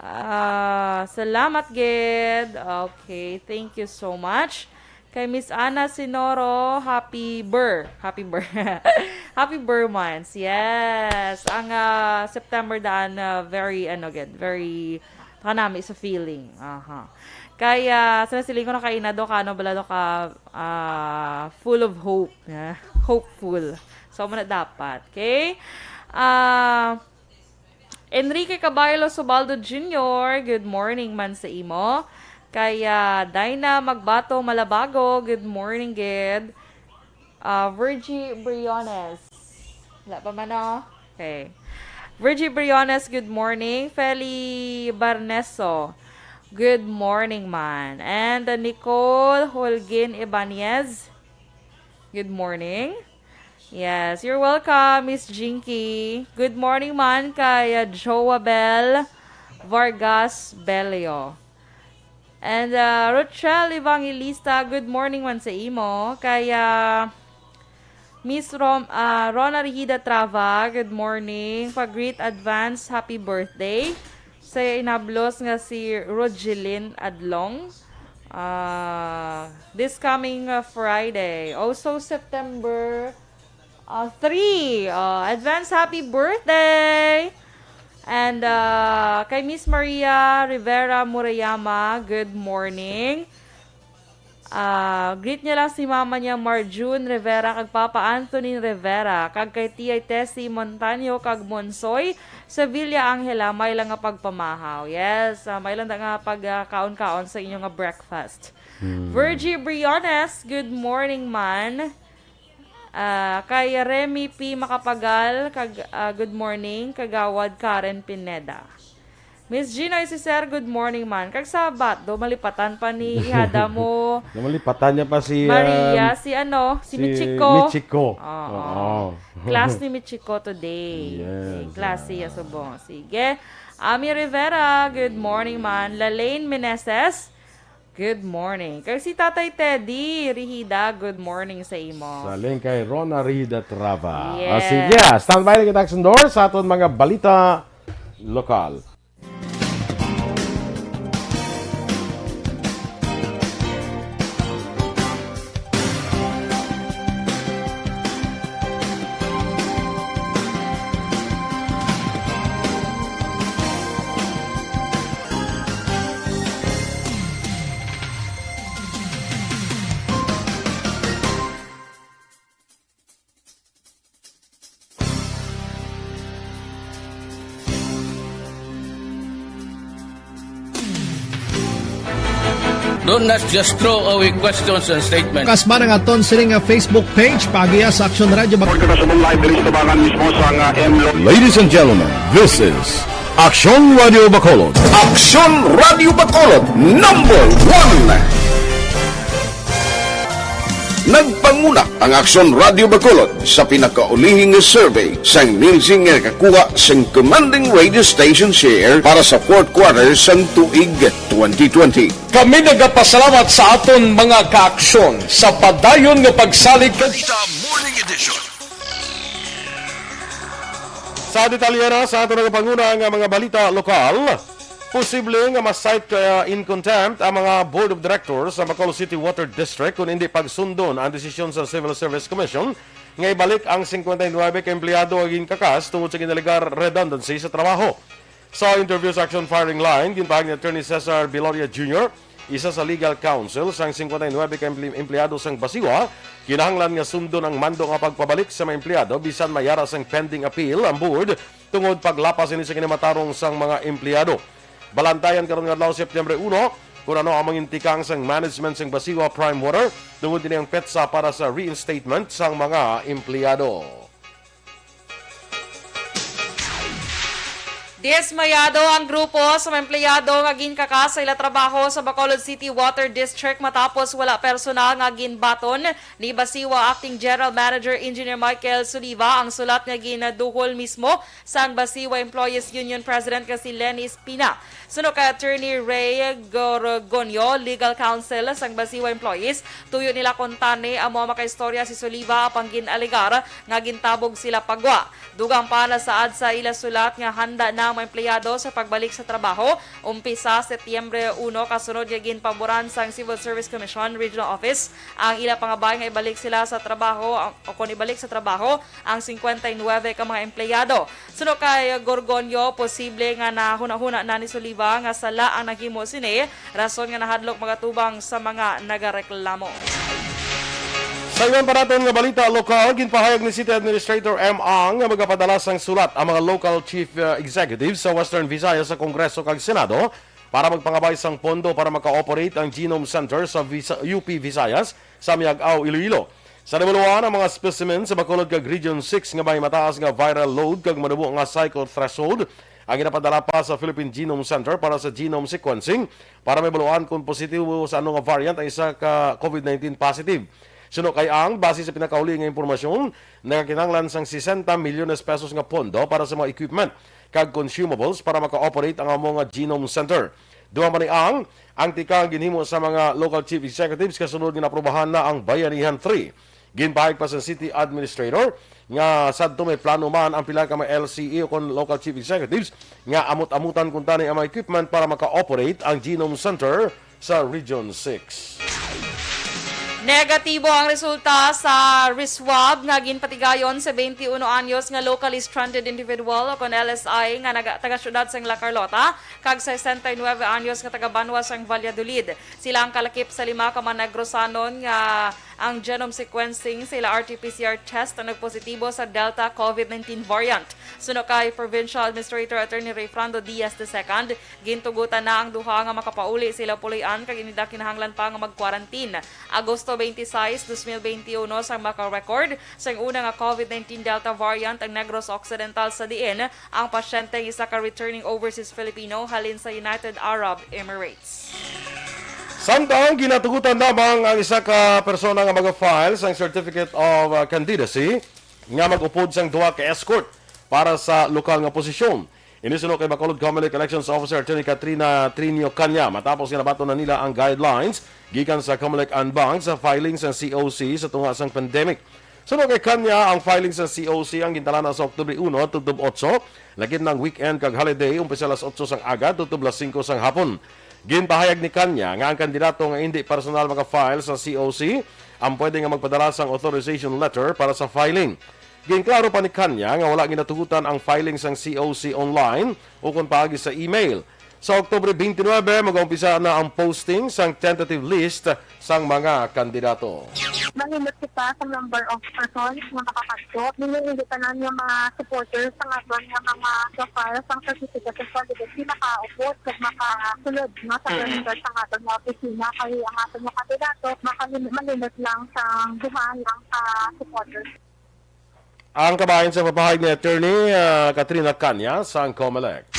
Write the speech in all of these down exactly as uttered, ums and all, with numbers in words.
Ah, salamat gid. Okay, thank you so much. Kay Miss Ana Sinoro, happy ber, happy ber, happy ber months. Yes, ang ah, September daan na very ano gid, very kanami sa feeling. Aha. Kaya sa nasiling ko na kaina do ka ano bala do ka ah, full of hope. Hopeful. So mo na dapat, okay? Ah, Enrique Caballo Subaldo Junior, good morning man sa imo. Kay ah, Dinah Magbato Malabago, good morning gid. Ah, Virgie Briones. Wala pa man, oh. Okay. Virgie Briones, good morning. Feli Barneso, good morning man. And uh, Nicole Holguin Ibanez, good morning. Yes, you're welcome, Miss Jinky. Good morning man kay uh, Joabel Vargas Belio. And uh, Rochelle Evangelista, good morning man sa imo. Kay uh, Miss Rom, uh, Rona Rihida Trava, good morning. Pa-greet advance happy birthday sa inablos nga si Rogelin Adlong. Uh, this coming uh, Friday. Also September uh, three. Uh, advance happy birthday! And uh, kay Miss Maria Rivera Murayama, good morning. Ah, greet niya lang si mama niya, Marjune Rivera, kag Papa Anthony Rivera, kag kay Tia Tessie Montaño, kag Monsoy Sevilla Angela, may lang nga pagpamahaw. Yes, ah, may lang nga pagkaon-kaon sa inyo nga breakfast. Hmm. Virgie Briones, good morning man. Ah, kay Remy P Macapagal, kag, ah, good morning, Kagawad Karen Pineda. Miss Gina Isiser, good morning man. Kag sa bat do, malipatan pa ni ihada mo. Namalipatan niya pa si, Maria, um, si ano, si si Michiko. Michiko. Oo. Oo. Class ni Michiko today. Yes, Class ah. Siya subong. Sige. Ami Rivera, good morning man. Lalaine Meneses, good morning. Kag si Tatay Teddy Rihida, good morning sa imo. Sa link kay Rona Rihida Trava. Yes. Ah, sige, ah, standby lang kita, Aksyon Dor, sa aton mga balita lokal. Don't, let's just throw away questions and statements. Kasbara nga ton sini nga Facebook page, paagiha sa Aksyon Radio Bac- Report ka na sa mong live diri sa tabangan mismo sa nga M Lo- Ladies and gentlemen, this is Aksyon Radio Bacolod. Aksyon Radio Bacolod, number one. Nagpanguna ang Aksyon Radio Bacolod sa pinakaulihi nga survey sang Nielsen nga nakakuha sang commanding radio station share para sa fourth quarter sang tuig twenty twenty. Kami nagapasalamat sa aton mga kaaksyon sa padayon nga pagsalig kag Balita Morning Edition. Sa detalye na sa aton nagapanguna nga mga balita lokal, posible nga ma-cite, uh, in contempt ang mga Board of Directors sa Bacolod City Water District kung hindi pagsundon ang desisyon sa Civil Service Commission nga ibalik ang singkwenta y nuebe ka empleyado nga ginkakas tungod sa ginalegar redundancy sa trabaho. Sa interview sa Aksyon Firing Line, ginpahayag ni Attorney Cesar Biloria Junior, isa sa legal counsel sang singkwenta y nuebe ka emple-, empleyado sang Basiwa, kinahanglan nga sundon ang mando nga pagpabalik sa mga empleyado bisan may ara sang pending appeal ang board tungod paglapas ini sa kinamatarong sang mga empleyado. Balantayan karon nga adlaw, September uno, kung ano ang mangin tikang sang management sang Basiwa Prime Water tungod ini ang petsa para sa reinstatement sang mga empleyado. Dismayado ang grupo sa mga empleyado nga ginkakas sa ila trabaho sa Bacolod City Water District matapos wala personal nga ginbaton ni Basiwa Acting General Manager Engineer Michael Suliva ang sulat nga ginaduhol mismo sang Basiwa Employees Union President nga si Lenny Espina. Suno kay Attorney Ray Gorgonio, legal counsel sang Basiwa Employees, tuyo nila kuntani amo ang makaistorya si Suliva apang gin-alegar nga gintabog sila pagwa. Dugang pa nasaad sa ila sulat nga handa na ang mga empleyado sa pagbalik sa trabaho umpisa Setyembre uno, kasunod nga ginpaboran sang Civil Service Commission Regional Office ang ila pangabay nga ibalik sila sa trabaho ang, o kon ibalik sa trabaho ang singkwenta y nuwebe ka mga empleyado. Suno kay Gorgonio, posible nga nahunahuna na ni Soliva nga sala ang naghimo sini, rason nga nahadlok magatubang sa mga nagareklamo. Sa iban pa naton nga balita lokal, ginpahayag ni City Administrator M. Ang nga magapadala sang sulat ang mga local chief, uh, executives sa Western Visayas sa Kongreso kag Senado para magpangabay sang pondo para maka-operate ang Genome Center sa Visa-, U P Visayas sa Miag-ao, Iloilo. Sa nabaluan ang mga specimen sa Bacolod kag Region six nga may mataas nga viral load kag manubo nga cycle threshold, ang ginapadala pa sa Philippine Genome Center para sa genome sequencing para mabaluan kon positibo sa ano nga variant ang isa ka COVID nineteen positive. Suno kay Ang, base sa pinakauli nga impormasyon, nagakinahanglan sang sesenta milyones pesos nga pondo para sa mga equipment kag consumables para maka-operate ang amo nga Genome Center. Dugang pa ni Ang, ang tikang ginhimo sa mga local chief executives kasunod nga naaprubahan na ang Bayanihan three. Ginpahayag pa sa city administrator nga sadto may plano man ang pila ka mga L C E o kon local chief executives nga amot-amutan kuntani ang mga equipment para maka-operate ang Genome Center sa Region six. Negatibo ang resulta sa reswab nga ginpatigayon sa twenty-one anyos nga locally stranded individual o kon L S I nga naga-, taga-syudad sang La Carlota kag sesenta y nuebe anyos nga taga-banwa sang Valladolid. Sila ang kalakip sa lima ka mga Negrosanon nga ang genome sequencing sa ila R T P C R test ang nagpositibo sa Delta COVID nineteen variant. Suno kay Provincial Administrator Attorney Rayfrando Diaz the second, gintugutan na ang duha nga makapauli sa ila puloy-an kag inida kinahanglan pa nga mag-quarantine. Agosto twenty-six, dos mil beinti uno sang maka-record sang una nga COVID nineteen Delta variant ang Negros Occidental, sa diin ang pasyente ang isa ka returning overseas Filipino halin sa United Arab Emirates. Samtang ginatugutan lamang ang isa ka persona nga mag-file sang Certificate of, uh, Candidacy nga mag-upod sang duha ka escort para sa lokal nga posisyon. Ini suno kay Bacolod Comelec Elections Officer Attorney Katrina Trinio Canya, matapos nga nabaton na nila ang guidelines gikan sa Comelec Anbang sa filing sang C O C sa tunga sang pandemic. Suno kay Canya, ang filing sang C O C ang gintalana sa Oktubre uno tubtob otso, lakip na ang weekend kag holiday, umpisa alas otso sang aga tubtob alas singko sang hapon. Ginpahayag ni Canya nga ang kandidato nga indi personal maka-file sa C O C ang pwede nga magpadala sang authorization letter para sa filing. Ginklaro pa ni Canya nga wala ginatugutan ang filing sang C O C online ukon paagi sa email. Sa Oktubre twenty-nine, mag-umpisa na ang posting sang tentative list sang mga kandidato. Nangimot kita sa number of persons nga makakadto. Nililingkod tanan nga mga supporters sa aton nga mga profile sang Certificate of Candidacy makaupod kag makasulod, no, sa, mm, pwesto sa aton nga opisina, kay ang aton nga kandidato makalim-, malimot lang sang duha lang ka supporters. Ang kabahin sa papahayag ni Attorney, ah, Katrina Canya sang Comelec.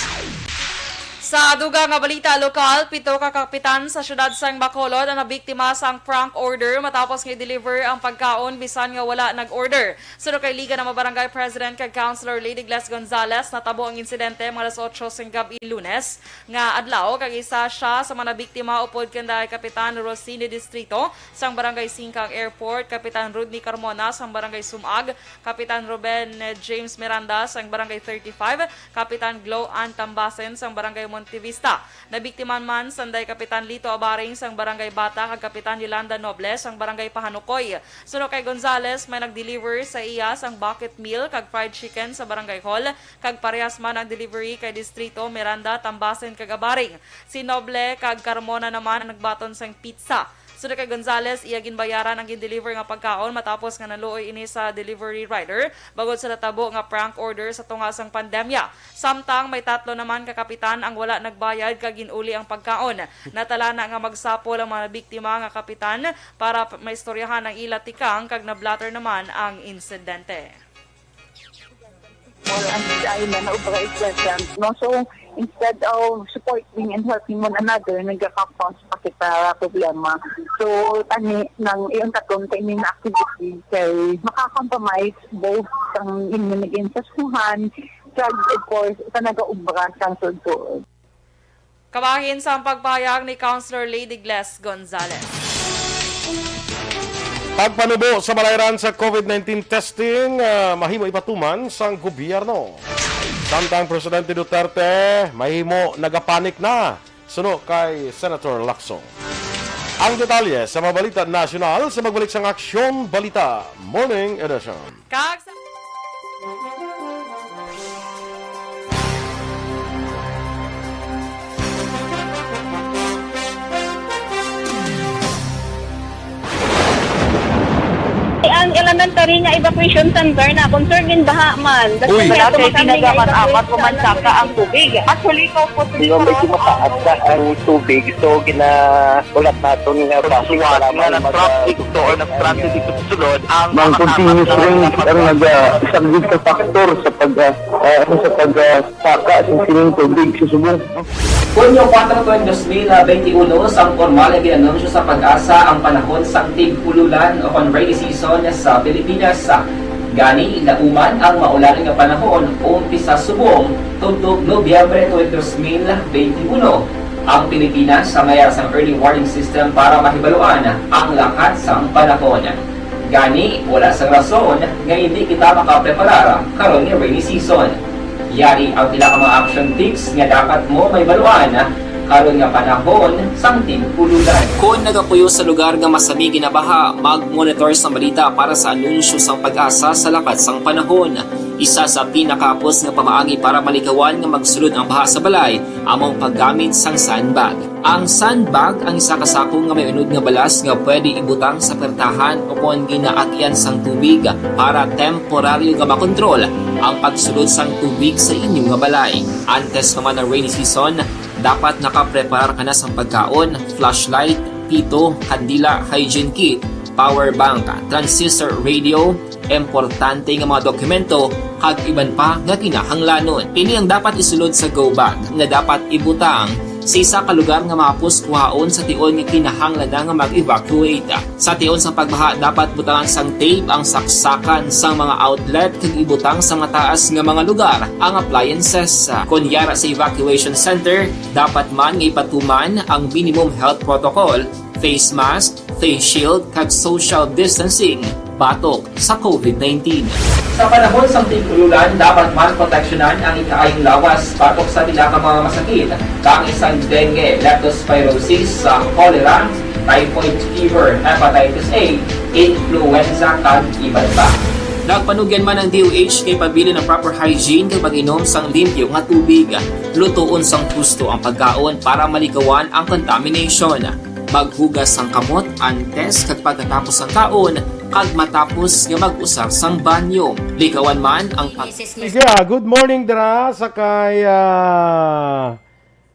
Sa dugang nga balita lokal, pito ka kapitan sa siyudad sang Bacolod ang nabiktima sang prank order matapos nga i-deliver ang pagkaon bisan nga wala nag-order. Suno kay Liga ng mga Barangay President kag Councilor Lady Gles Gonzales, natabo ang insidente mga alas otso sang gab-i Lunes nga adlaw, kag isa siya sa mga nabiktima upod kanday Kapitan Rosini Distrito sang Barangay Singkang Airport, Kapitan Rodney Carmona sang Barangay Sumag, Kapitan Ruben James Miranda sang Barangay thirty-five, Kapitan Glow Ann Tambasen sang Barangay Montevista. Nabiktima man sanday Kapitan Lito Abaring sang Barangay Bata kag Kapitan Yolanda Noble sang Barangay Pahanukoy. Suno kay Gonzales, may nag-deliver sa iya sang bucket meal kag fried chicken sa Barangay Hall, kag parehas man ang delivery kay Distrito, Miranda, Tambasen kag Abaring. Si Noble kag Carmona naman ang nagbaton sang pizza. Suno kay Gonzales, iya ginbayaran ang gin-deliver nga pagkaon matapos nga naluoy ini sa delivery rider bangod sa natabo nga prank order sa tunga sang pandemya. Samtang may tatlo naman ka kapitan ang wala nagbayad kag gin-uli ang pagkaon. Natalana nga magsapol ang mga nabiktima nga kapitan para p-, maistoryahan ang ila tikang kag na-blotter naman ang insidente. Or ang D I na naubra is present, no? So, instead of supporting and helping one another, nagkaka-cause pa kita problema. So, tani, nang iyon taton kay ini nga activity kay maka-compromise both sang inyo nag-iinsastuhan, kag, of course, sa nagaubra sang tuod-tuod. Kabahin sang pagpahayag ni Councilor Lady Gles Gonzales. Pagpanubo sa balayran sa COVID nineteen testing, ah, mahimo ipatuman sang gobyerno. Samtang Presidente Duterte mahimo nagapanik na, suno kay Senator Lacson. Ang detalye sa mga balita nasyonal sa magbalik sang Aksyon Balita Morning Edition. Kag sa Ang elementary nga evacuation center na concern gin baha man. Uy. Wala kay tinaga man amat o mansaka ang tubig. Actually, ko po Di ba, medyo mataas na ang tubig, so ginaulat naton nga basi Suwat para nga man mag- na-traffic to or na-stranded dito sa sulod ang Mang mga continuous tapat na rain ang mga naga-, isa gid ka factor sa pag, ah, ah, ano, sa pag, ah, saka sa sining tubig sa subong. Hunyo kuwatro, dos mil benti uno, sang pormal nga gin-anunsyo sa PAGASA ang panahon sang tig-ululan o kon rainy season sa Pilipinas. Gani, nauman ang maulan nga panahon, umpisa subong tubtob Nobyembre tuig dos mil benti uno. Ang Pilipinas sa mayar sang early warning system para mahibaluan ang lakat sang panahon. Gani, wala sang rason nga hindi kita makapreparar karon nga rainy season. Yari ang pila ka mga action tips nga dapat mo mahibaluan karon nga panahon sang tig-ululan. Kon nagapuyo sa lugar nga masami ginabaha, mag-monitor sang balita para sa anunsyo sang PAGASA sa lakat sang panahon. Isa sa pinakahapos nga pamaagi para malikawan nga magsulod ang baha sa balay amo ang paggamit sang sandbag. Ang sandbag ang isa ka sako nga may unod nga balas nga pwede ibutang sa pertahan o kon ginaagyan sang tubig para temporaryo nga makontrol ang pagsulod sang tubig sa inyo nga balay. Antes pa man ang rainy season, dapat nakapreparar ka na sang pagkaon, flashlight, pito, kandila, hygiene kit, power bank, transistor radio, importante nga mga dokumento, kag iban pa nga kinahanglanon. Ini ang dapat isulod sa go bag nga dapat ibutang sa isa ka lugar nga mahapos kuhaon sa tion nga kinahanglan na nga mag-evacuate. Sa tion sang pagbaha, dapat butangan sang tape ang saksakan sang mga outlet kag ibutang sa mataas nga mga lugar ang appliances. Kon yara sa evacuation center, dapat man nga ipatuman ang minimum health protocol, face mask, face shield, kag social distancing batok sa covid nineteen. Sa panahon sang tig-ululan, dapat man proteksyonan ang ikaayong lawas batok sa pila ka mga masakit, kaangay sang dengue, leptospirosis, sa cholera, typhoid fever, hepatitis A, influenza, kag iban pa. Nagpanugyan man ang D O H kay pabilin ang proper hygiene kag pag-inom sang limpyo nga tubig. Lutoon sang husto ang pagkaon para malikawan ang contamination. Maghugas sang kamot antes kag pagkatapos sang kaon kag matapos nga mag-usar sang banyo. Likawan man ang pag- Sige, ah, good morning dira sa kay, ah,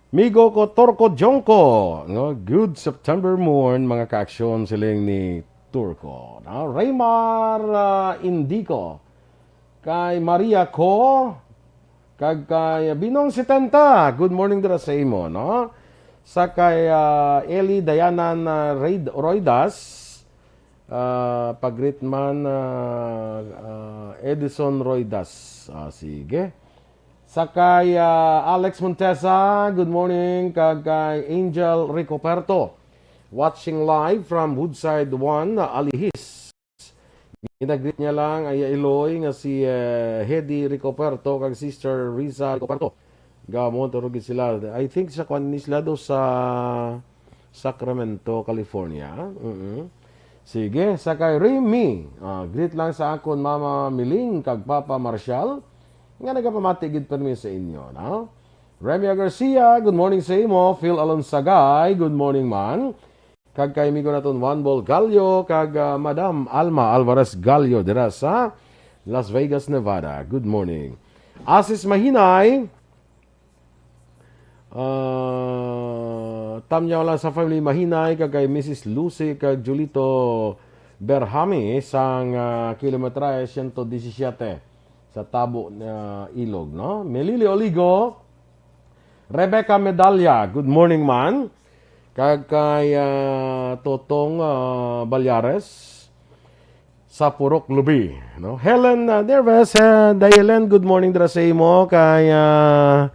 migo ko Turco Jongko, no? Good September morn, mga kaaksyon, siling ni Turco, no? Raymar, ah, Indico, kay Maria Co, kag kay Binong Setenta. Good morning dira sa imo, no? Sa kay, ah, Eli Dayanan, ah, Reid Roydas, ah, pag-greet man, ah, ah, Edison Roydas. Ah, sige. Sa kay, ah, Alex Montesa, good morning. Kag kay Angel Ricoperto, watching live from Woodside One, Alihis. Ginagreet niya lang ang iya iloy nga si, eh, Hedy Ricoperto kag Sister Risa Ricoperto. Gamon, turo gid sila. I think sa kwan ni sila do sa Sacramento, California. Mm-mm. Sige, sa kay Remy. Ah, greet lang sa akon Mama Miling kag Papa Marshall nga nagapamati gid permi sa inyo, no? Remia Garcia, good morning sa imo. Phil Alonsagay, good morning man. Kag kay amigo naton Juan Bol Gallo, kag, ah, Madam Alma Alvarez Gallo dira sa Las Vegas, Nevada. Good morning. Asis Mahinay, ah, tamyaw lang sa family Mahinay, kag kay Missus Lucy, kag Julito Berhami sang, ah, kilometrahe siyento disisiete sa Tabo, ah, Ilog, no? Melili Oligo, Rebecca Medalla, good morning man. Kag kay, ah, Totong, ah, Balyares sa Purok Lubi, no? Helen, ah, Nerves, ah, Day Helen, good morning dira sa imo. Kay, ah,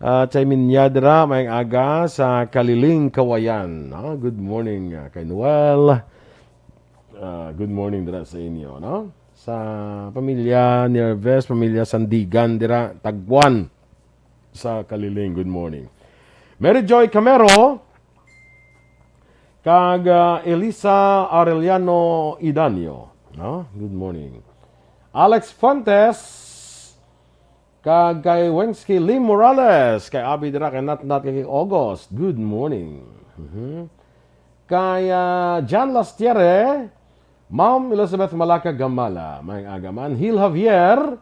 ah, Chay Minya dira, maayong aga sa Kaliling, Kawayan, no? Good morning, ah, kay Noel. Ah, good morning dira sa inyo, no? Sa pamilya Nierves, pamilya Sandigan, dira, Tagwan sa Kaliling. Good morning. Mary Joy Camero, kag, ah, Elisa Arellano Idanio. No? Good morning. Alex Fuentes, kag kay Wensky Lim Morales, kay Abi dira, kay Nat Nat, kay August. Good morning. Mhm. Kay, ah, John Lastiere, Ma'am Elizabeth Malaka Gamala, may aga man. Hil Javier,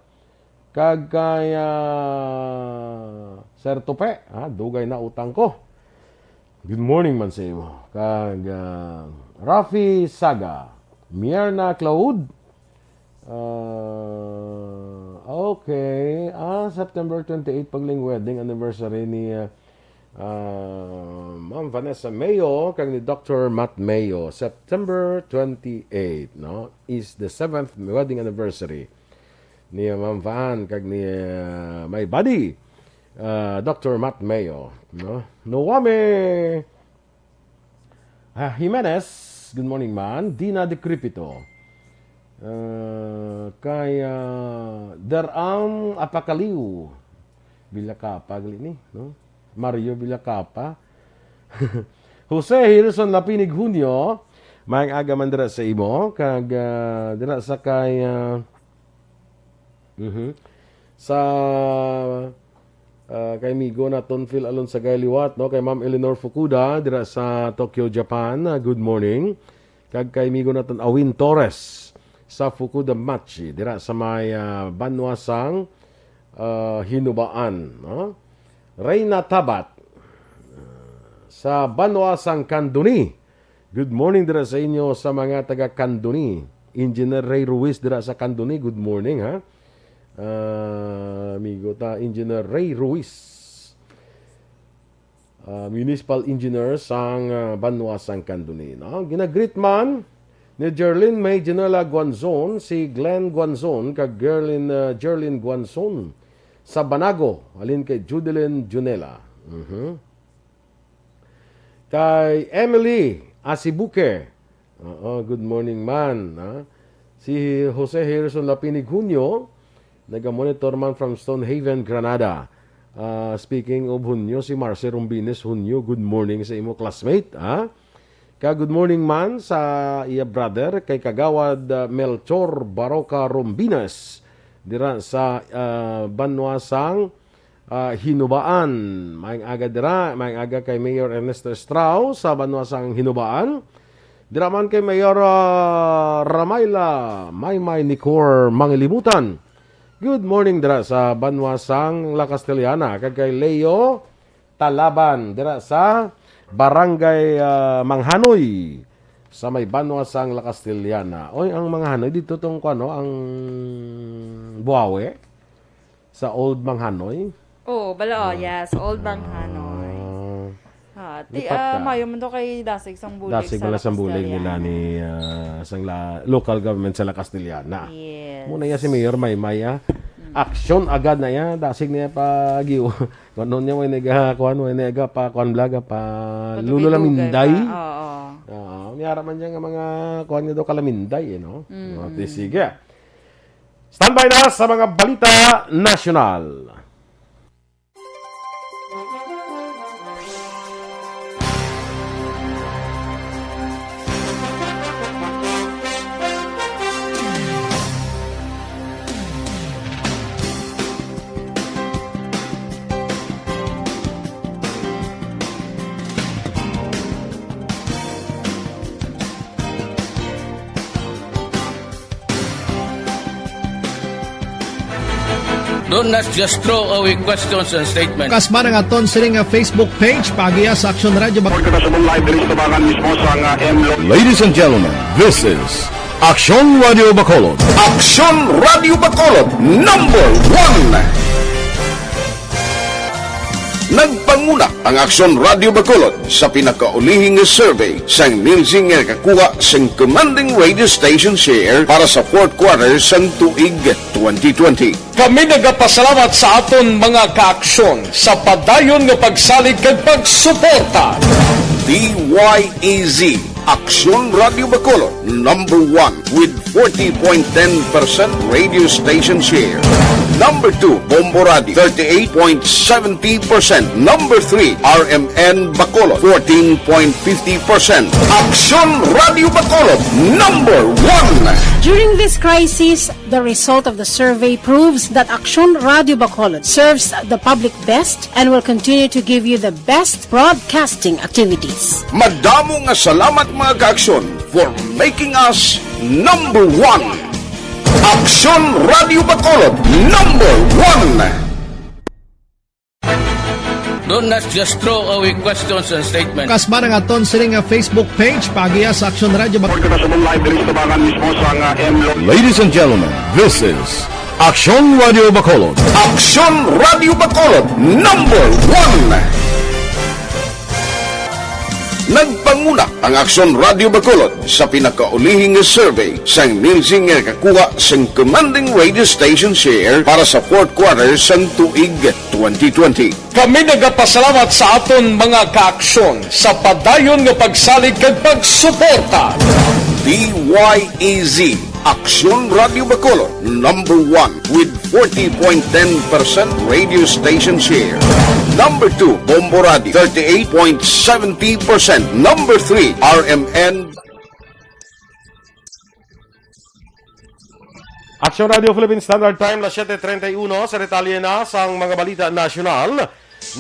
kag kay, ah, Sir Tupe, ha, dugay na utang ko. Good morning man sa imo. Kag, ah, Rafi Saga, Mierna Claude, ah, okay. Ah, September twenty-eight pag ling wedding anniversary ni, ah, ah, Ma'am Vanessa Mayo kag ni Doctor Matt Mayo. September twenty-eight, no, is the seventh wedding anniversary ni, ah, Ma'am Van kag ni, ah, my buddy, ah, Doctor Matt Mayo, no? Noame, ah, Jimenez, good morning man. Dina Decrepito. Ah, kay, ah, Deram Apakaliw. Villacapa, gali ni, no? Mario Villacapa. Jose Hilson Lapinig Junio, maayong aga man dira sa imo, kag, ah, dira sa kay, ah, mhm. Sa, ah, kay amigo naton Phil Alonsagay liwat, no? Kay Ma'am Eleanor Fukuda, dira sa Tokyo, Japan. Ah, good morning. Kag kay amigo naton Awin Torres sa Fukuda Machi, dira sa may, ah, banwa sang, ah, Hinubaan, no? Reyna Tabat, ah, sa banwa sang Candoni. Good morning dira sa inyo sa mga taga Candoni. Engineer Ray Ruiz dira sa Candoni, good morning, ha? Ah, amigo ta, Engineer Ray Ruiz. Ah, municipal engineer sang, ah, banwa sang Candoni, no? Ginagreet man ni Jerlyn May Janela Guanzon si Glenn Guanzon kag Gerlin, ah, Jerlyn Guanzon sa Banago, halin kay Judelin Junela. Mhm. Kay Emily Asibuque, oo, good morning man, ha? Si Jose Harrison Lapinig Junio, naga-monitor man from Stonehaven, Granada. Ah, speaking of Junio, si Marcy Rombines Junio, good morning sa imo, classmate, ha? Ka good morning man sa iya brother kay Kagawad, ah, Melchor Baroca Rombines dira sa, ah, banwa sang ah, Hinubaan. Maayong aga dira, maayong aga kay Mayor Ernesto Estrao sa banwa sang Hinubaan. Dira man kay Mayor, ah, Ramayla Maymay Nicor Mangilimutan. Good morning dira sa banwa sang La Castellana. Kag kay Leo Talaban dira sa Barangay, ah, Manghanoy sa may banwa sang La Castellana. Oy, ang Manghanoy dito tong kuno, ang Buawe. Sa Old Manghanoy? Oo, bala, oh, Ah. yes, Old Manghanoy. Ah. Ah, ti, Lipat ah, ka. Mayo man to kay dasig sang bulig Dasig sa man La sang bulig Castellana. nila ni, ah, sang la-, local government sa La Castellana. Yes. Muna ya si Mayor Maymay, ah. Mm. Aksyon agad na ya, dasig niya pa giw-, kuwan niya, may nega, kuwan, may nega pa, kuwan blaga pa, Lulo Patugay-tugay Laminday. pa, oo. Oo, may ara man niya nga mga kuwan niya daw kalaminday, eh, no? Mm. O, di, sige. Standby na sa mga balita nasyonal. Don't not just throw away questions and statements. Kasma nga aton sini nga Facebook page, paagiya sa Aksyon Radio Bac- Report kita sa live diri sa tubangan mismo sa nga M Lo- Ladies and gentlemen, this is Aksyon Radio Bacolod. Aksyon Radio Bacolod, number one. Nagpanguna ang Aksyon Radio Bacolod sa pinakaulihi nga survey sang Nielsen nga nakakuha sang commanding radio station share para sa fourth quarter sang tuig twenty twenty. Kami nagapasalamat sa aton mga kaaksyon sa padayon nga pagsalig kag pagsuporta. D Y E Z Aksyon Radio Bacolod, number one with forty point ten percent radio station share. Number two, Bombo Radio, thirty-eight point seventy percent. Number three, R M N Bacolod, fourteen point fifty percent. Aksyon Radio Bacolod, number one. During this crisis, the result of the survey proves that Aksyon Radio Bacolod serves the public best and will continue to give you the best broadcasting activities. Madamo nga salamat, mga ka-Aksyon, for making us number one. Aksyon Radio Bacolod, number one. Do not just throw away questions and statements. Kasbara nga aton sini nga Facebook page, paagiya sa Aksyon Radio Bacolod. Kita sa live diri sa tabangan mismo sa nga M Lo. Ladies and gentlemen, this is Aksyon Radio Bacolod. Aksyon Radio Bacolod, number one. Nagpanguna ang Aksyon Radio Bacolod sa pinakaulihing survey sang Nielsen nga nakakuha sang commanding radio station share para sa fourth quarter sang tuig twenty twenty. Kami nagapasalamat sa aton mga kaaksyon sa padayon nga pagsalig kag pagsuporta. D Y E Z, Aksyon Radio Bacolod, number one with forty point ten percent radio station share. Number two, Bombo Radio, thirty-eight point seventy percent. Number three, R M N. Aksyon Radio Philippine Standard Time, las siete treinta y uno. Sa detalye na sang mga balita nasyonal,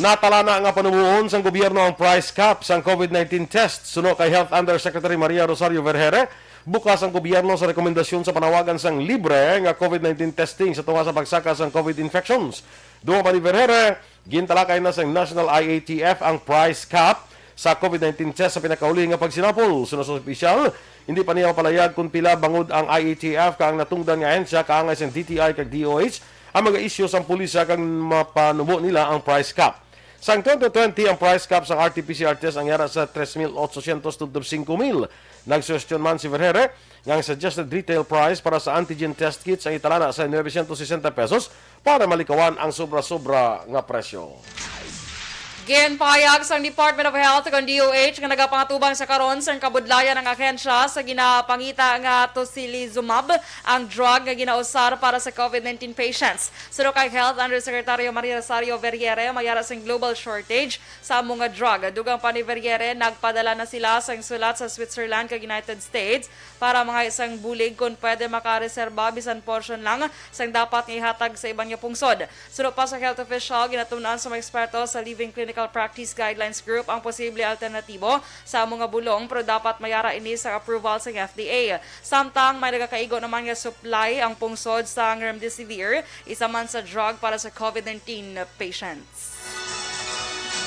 natalana nga panuboon sang gobyerno ang price cap sang COVID nineteen test. Suno kay Health Undersecretary Maria Rosario Vergeire, bukas ang gobyerno sa rekomendasyon sa panawagan sang libre nga COVID nineteen testing sa tunga sa pagsaka sang COVID infections. Dugang pa ni Vergeire, gintalakay na sang National I A T F ang price cap sa COVID nineteen test sa pinakauli nga pagsinapol. Suno sa opisyal, hindi pa niya mapalayag kon pila bangod ang I A T F kag ang natungdan nga ahensya kaangay sang D T I kag D O H ang mag-issue sang polisa kag mapanubo nila ang price cap. Sang twenty twenty, ang price cap sang R T P C R test ang yara sa tres mil ochocientos tubtob singko mil. Nagsuhestyon man si Vergeire nga ang suggested retail price para sa antigen test kits ang italana sa novecientos sesenta pesos para malikawan ang sobra-sobra nga presyo. Ginpahayag sang Department of Health kon D O H nga nagapangatubang sa karon sang kabudlayan ang ahensya sa ginapangita nga tocilizumab, ang drug nga ginausar para sa COVID nineteen patients. Suno kay Health Undersecretary Maria Rosario Vergeire, mayara sing global shortage sa amo nga drug. Dugang pa ni Vergeire, nagpadala na sila sang sulat sa Switzerland kag United States para mga isang bulig kon pwede makareserba bisan portion lang sang dapat nga ihatag sa iban nga pungsod. Suno pa sa health official, ginatun-an sa mga eksperto sa Living Clinical Practice Guidelines Group ang posible alternatibo sa amo nga bulong, pero dapat mayara ini sa approval sang F D A. Samtang may nagakaigo naman nga supply ang pungsod sang remdesivir, isa man sa drug para sa COVID nineteen patients.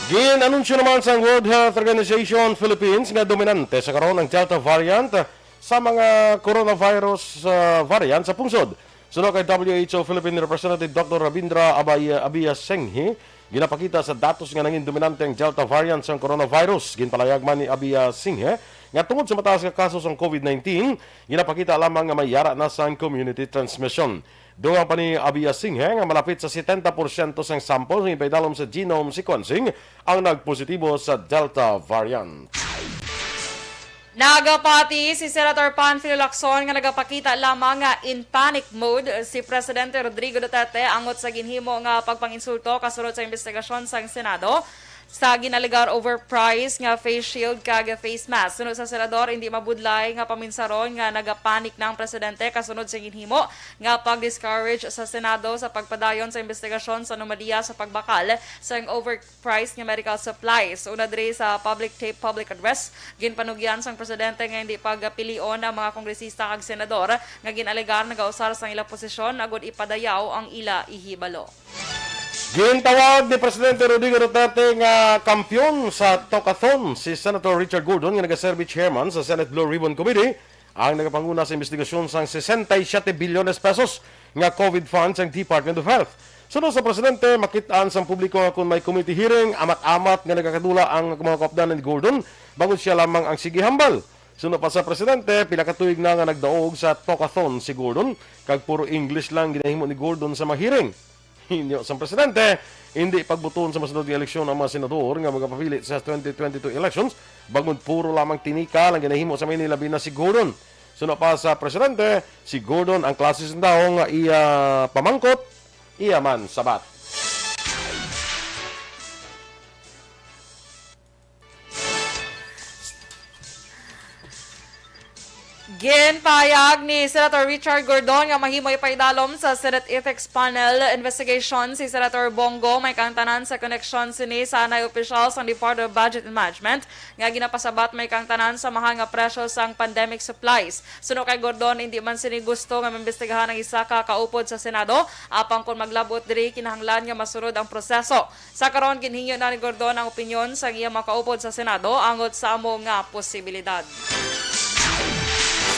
Gin-anunsyo naman sang World Health Organization Philippines nga dominante sa karon ang Delta variant sa mga coronavirus, ah, variant sa pungsod. Suno kay W H O Philippine Representative Doctor Rabindra Abaya, Abia Singhi, ginapakita sa datos nga nangin dominante ang Delta variant sang coronavirus. Ginpalayag man ni Abia Singhi nga tungod sa mataas nga kaso sang COVID nineteen, ginapakita lamang nga may yara na sang community transmission. Dugang pa ni Abia Singhi nga malapit sa setenta porsyento sang sample nga ipaidalom sa genome sequencing ang nagpositibo sa Delta variant. Nagapati si Senator Panfilo Lacson nga nagapakita lamang nga in panic mode si Presidente Rodrigo Duterte angot sa ginhimo nga pagpanginsulto kasunod sa imbestigasyon sang Senado sa ginalegar overprice nga face shield kag face mask. Suno sa senador, hindi mabudlay nga paminsaron nga nagapanic na ang presidente kasunod sa ginhimo nga pag-discourage sa Senado sa pagpadayon sa imbestigasyon sa anomalya sa pagbakal sang overpriced nga medical supplies. Una diri sa public tape public address, ginpanugyan sang presidente nga hindi pagpilion ang mga kongresista kag senador nga ginalegar nagausar sang ila posisyon agud ipadayaw ang ila ihibalo. Gintawag ni Presidente Rodrigo Duterte nga kampiyon sa Tokathon si Senator Richard Gordon nga nagaserbi chairman sa Senate Blue Ribbon Committee, ang nagapanguna sa imbestigasyon sang sesenta y siete bilyones pesos nga COVID fund sang Department of Health. Suno sa presidente, makit-an sang publiko nga kung may committee hearing, amat-amat nga nagakadula ang mga kaupdanan ni Gordon, bangod siya lamang ang sige hambal. Suno pa sa presidente, pila ka tuig na nga nagdaog sa Tokathon si Gordon, kag puro English lang ginahimo ni Gordon sa mga hearing. Inyo sang presidente, Indi pagbuton sa masunod nga eleksyon ang mga senador nga magapapili sa twenty twenty-two elections, bangod puro lamang tinikal ang ginahimo sa Manila, labi na si Gordon. Suno pa sa presidente, si Gordon ang klase sang tawo nga iya pamangkot, iya man sabat. Ginpahayag ni Senator Richard Gordon nga mahimo ipaidalom sa Senate Ethics Panel investigation si Senator Bong Go, may kaangtanan sa koneksyon sini sa anay opisyal sang Department of Budget and Management nga ginapasabat may kaangtanan sa mahal nga presyo sang pandemic supplies. Suno kay Gordon, indi man sini gusto nga maimbestigahan ang isa ka kaupod sa Senado, apang kon maglab-ot diri, kinahanglan nga masunod ang proseso. Sa karon, ginhingyo na ni Gordon ang opinyon sang iya mga kaupod sa Senado angot sa amo nga posibilidad.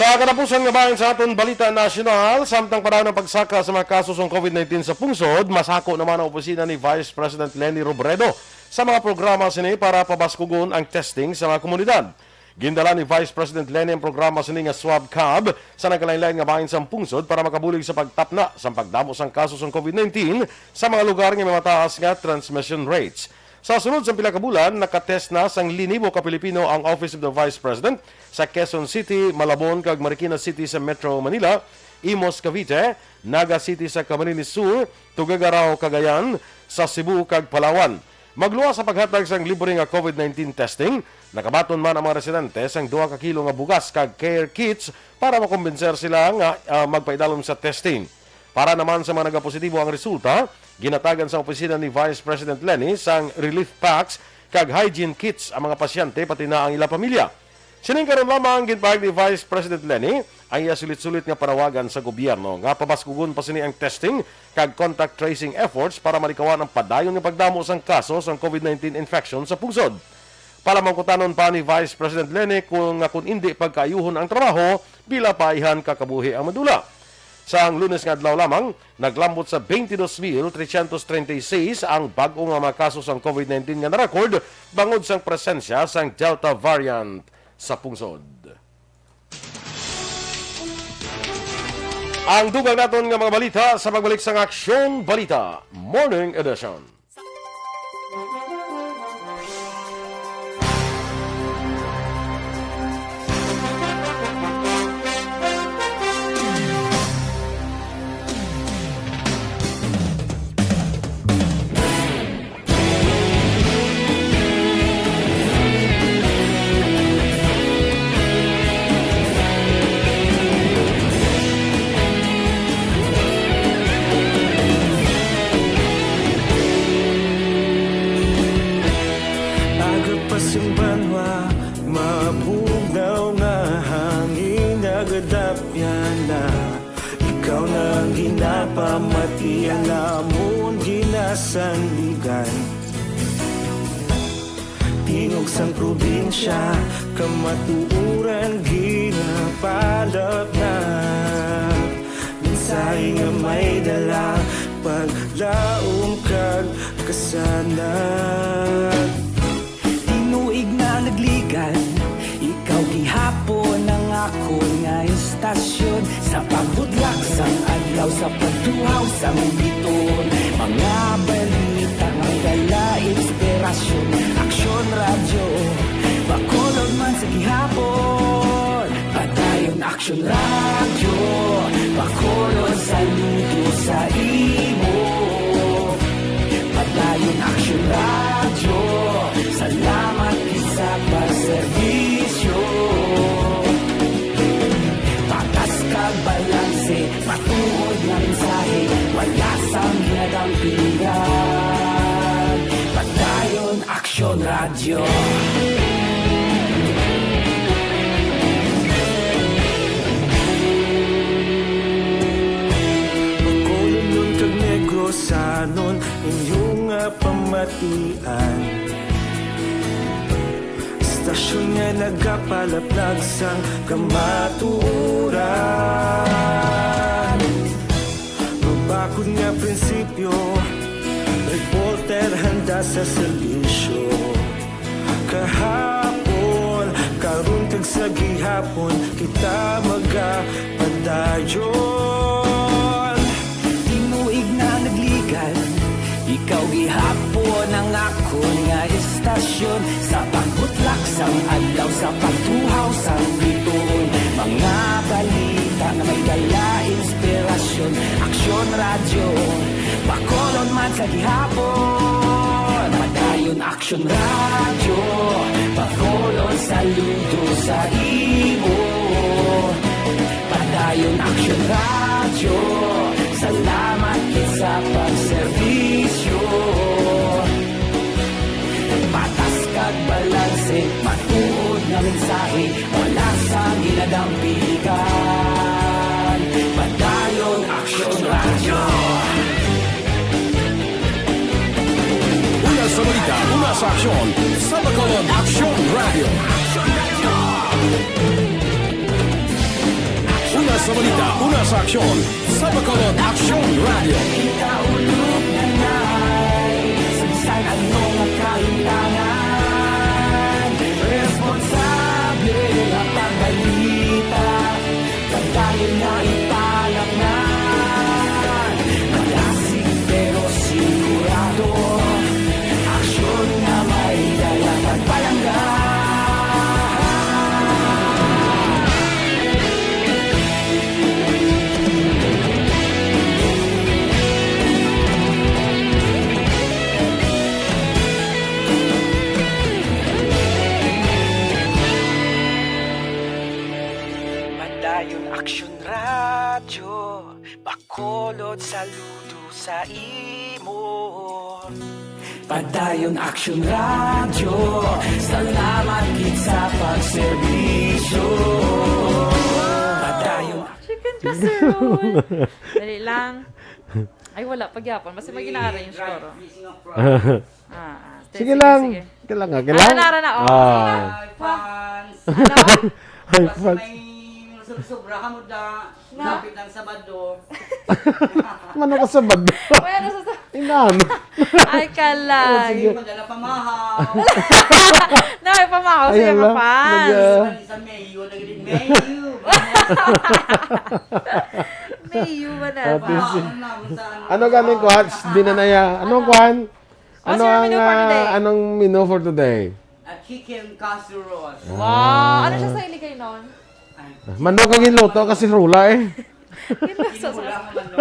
Sa katapusan nga bahin sa aton balita nasyonal, samtang panahon ang pagsaka sa mga kaso sang covid nineteen sa pungsod, masako naman ang opisina ni Vice President Leni Robredo sa mga programa sini para pabaskugon ang testing sa mga komunidad. Gindala ni Vice President Leni ang programa sini nga Swab Cab sa nagkalain-lain nga bahin sang pungsod para makabulig sa pagtapna sang pagdamo sang kaso sang covid nineteen sa mga lugar nga may mataas nga transmission rates. Sa sulod sang pila ka bulan, nakatest na sang linibo ka Pilipino ang Office of the Vice President sa Quezon City, Malabon, kag Marikina City sa Metro Manila, Imus, Cavite, Naga City sa Camarines Sur, Tuguegarao, Cagayan, sa Cebu, kag Palawan. Magluwas sa paghatag sang libre nga covid nineteen testing, nakabaton man ang mga residente sang duha ka kilo nga bugas kag care kits para makumbinser sila nga, ah, magpaidalom sa testing. Para naman sa mga nagapositibo ang resulta, ginatagan sa opisina ni Vice President Leni sang relief packs kag hygiene kits ang mga pasyente, pati na ang ila pamilya. Sining karon lamang, ginpahayag ni Vice President Leni ang iya sulit-sulit nga panawagan sa gobyerno nga pabaskugon pa sini ang testing kag contact tracing efforts para malikawan ang padayon nga pagdamo sang kaso sang covid nineteen infection sa pungsod. Palamangkutanon pa ni Vice President Leni kung, nga kung indi pagkaayuhon ang trabaho, pila pa ayhan ka kabuhi ang madula. Sang Lunes nga adlaw lamang, naglambot sa twenty-two mil trescientos treinta y seis ang bag-o nga mga kaso sang covid nineteen nga na-record bangod sang presensya sang Delta variant sa pungsod. Ang dugang naton nga mga balita sa pagbalik sang Aksyon Balita Morning Edition. Aga pa sing banwa, mabugnaw nga hangin, nagadapyan na. Ikaw na ang ginapamati, ang amon ginasandigan. Tingog sang probinsya, kamatuoran ginapalapnag. Mensahe nga may dala, paglaom kag kasanag. Tinuig na nagligan, ikaw gihapon ang akon nga istasyon. Sa pagbudlak sang adlaw, sa pagtuhaw sang biton, mga balita nga dala inspirasyon. Aksyon Radyo, Bacolod man sa gihapon. Padayon Aksyon Radyo, Bacolod, saludo sa imo. Padayon Aksyon Radyo, salamat gid sa pagserbisyo. Patas kag balanse, matuod nga mensahe, wala sang ginadampigan. Padayon Aksyon Radyo. Bacolodnon kag Negrosanon, inyo nga pamatian. Istasyon nga nagapalaplag sang kamatuoran. Mabakod nga prinsipyo, reporter handa sa serbisyo. Kahapon, karon, kag sa gihapon, kita magapadayon. Tinuig na nagligan, ikaw gihapon Stasyon sa pagbutlak sang adlaw, sa pagtuhaw sang bituon, mga balita nga may dala inspirasyon. Aksyon Radyo, Bacolod man sa gihapon. Padayon Aksyon Radyo, Bacolod saludo sa imo. Padayon Aksyon Radyo, salamat gid sa pagserbisyo. Patas kag balanse, matuod nga mensahe, wala sang ginadampigan. Padayon Aksyon Radyo. Una sa balita, una sa aksyon, sa Bacolod Aksyon Radyo. Una sa balita, una sa aksyon, sa Bacolod Aksyon Radyo. Kita ulog na nai, sa bisan ano nga kahintangan, responsable nga pagbalita, pagdayon nga ipalaknay. Malasig pero sigurado, aksyon nga may dala kag palangga. Padayon Aksyon Radyo, Bacolod saludo sa imo. Padayon Aksyon Radyo, salamat gid sa pagserbisyo. Padayon Chicken casserole. Dali lang. Ay, wala pa gyapon. Basta may gina-arrange ko, ro. Ah, ah. Sige Sige, lang. Sige. Kailangan, Ara kailangan. na, ara na, oh. Ah. Hi, fans. Ano? Hi, Mas fans. May sobra-sobra ka mo da. Nga. Dapit ang Sabado. Mano ka Sabado? Wala na sa sa- Inan. Ay, kalay. Oh, sige. Madala pamahaw. Nay, pamahaw sa Ayan mga lang. fans. Nag- Sa Mayo, naging Mayo. Mayo ba na? Ate, si- Ano naman sa ano? Ano ganing kuhan? Di na naya. Anong Ano? kuhan? What's Ano your ang, menu for ah, today? anong menu for today? A chicken casserole. Wow! Ano siya Ah. sa iligay nun? Ay, Manok ang ginluto kasi rula eh. Ginluto sa Kinulang ang manok.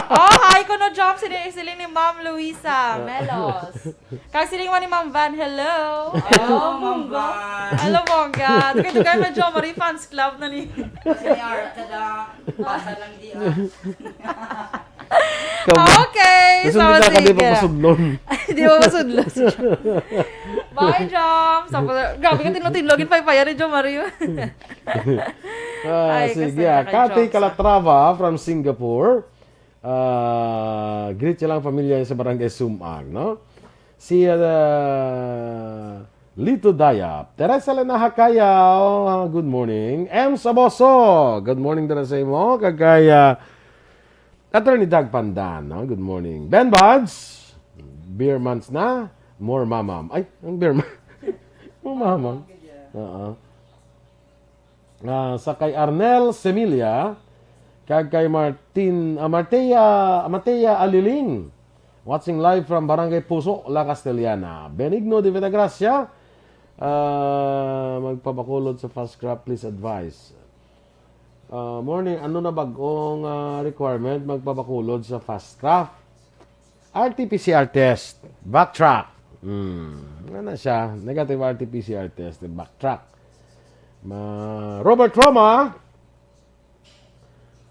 Oh, hi, kuno Jom, sili-, siling ni Ma'am Luisa Melos. Kag siling man ni Ma'am Van, hello. Hello, Ma'am Van. Hello, bongga. Dugay-dugay na, Jom, Marie Fans Club na ni. Kasi may art ka na. Basa lang di, ah. Kamu- Okay, Gusto so, nila ka di sige. pa pasudlon. Di ba masudlo si Jom? Bye, Jom. Sa, grabe ka, tinlo-tinlo, ginpaypayan ni Jom Mario. Ah, Ay, sige, kasundo ah. kay Kathy Jom, sa Calatrava from Singapore. Ah, greet siya lang pamilya sa Barangay Sumag, no? Si, ah, Lito Dayap. Teresa Lena Hacayaw, ah, good morning. M Saboso, good morning, Teresa mo. Kagaya, Attorney Doug Pandan, no? Good morning. Ben Buds, beer months na, more mamam. Ay, ang beer months. More mamam. Oo. Ah, sa kay Arnel Semilia, kag kay Martin, ah, Martea, Martea Aliling. Watching live from Barangay Puso, La Castellana. Benigno de Vitagracia, ah, magpabakulod sa fast craft, please advise. Ah, morning, ano na bag-ong, ah, requirement magpabakulod sa fast craft? R T P C R test, backtrack. Hmm, ano na siya? Negative R T P C R test, then backtrack. Ma-, Robert Roma.